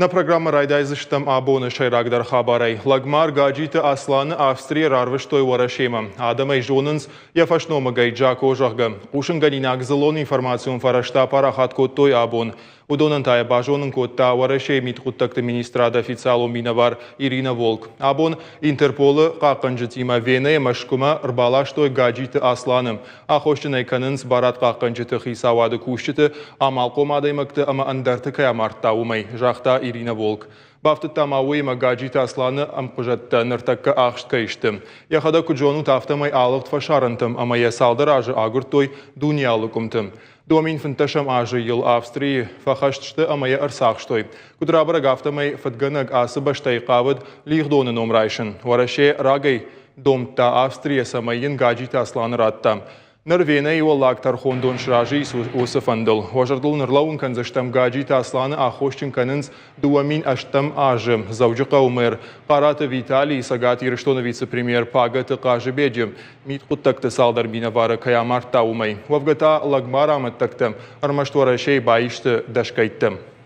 Нӕ программӕ райдайдзыстӕм абоны сӕйрагдӕр хабарӕй. Лӕгмар Гаджиты Асланы Австрийӕ рарвыстой Уӕрӕсемӕ. Адӕм ӕй зонынц йӕ фӕсномыгӕй Джако, зӕгъгӕ. Хъусынгӕнинаг дзыллон информацион фӕрӕзтӕ апарахат кодтой абон. Уыдонӕн та йӕ базонын кодта Уӕрӕсейы мидхъуыддӕгты министрады официалон минӕвар Ирина Волк. Абон Интерполы хъахъхъӕнджытимӕ Венӕйӕ Мӕскуымӕ ӕрбаластой Гаджиты Асланы. Аххосджын ӕй кӕнынц барадхъахъхъӕнджыты, хицауады кусджыты, амалхъом адӕймӕгты ӕмӕ ӕндӕрты кӕй амардта, уымӕй, загъта Ирина Волк. Бафтыдта ма уыимӕ Гаджиты Асланы ӕмхъузӕттӕ ныртӕккӕ ахст кӕй сты. Йӕхӕдӕг куыд зонут, афтӕмӕй алыгъд фӕсарӕнтӕм ӕмӕ йӕ цалдӕр азы агуырдтой дунейы алы къуымты. 2015 азы йыл Австрийы фӕхӕст сты ӕмӕ йӕ ӕрцахстой. Куыд рабӕрӕг, афтӕмӕй фыдгӕнӕг ацы бӕстӕйы хъавыд лигъдоны ном райсын. Уӕрӕсе рагӕй домдта Австрийӕ, цӕмӕй йын Гаджиты Асланы радта. Ныр Венӕйы уӕллаг тӕрхондон сразы ис уыцы фӕндыл. Уӕ зӕрдыл нырлӕууын кӕндзыстӕм, Гаджиты Асланы аххосджын кӕнынц 2008 азы Дзӕуджыхъӕуы мэр Хъараты Виталий, Цӕгат Ирыстоны вице-премьер Пагӕты Хъазыбеджы мидхъуыддӕгты цалдӕр минӕвары кӕй амардта, уымӕй. Уӕвгӕ та лӕгмар амӕттӕгтӕ ӕрмӕст Уӕрӕсейы баисты дӕсгӕйттӕ.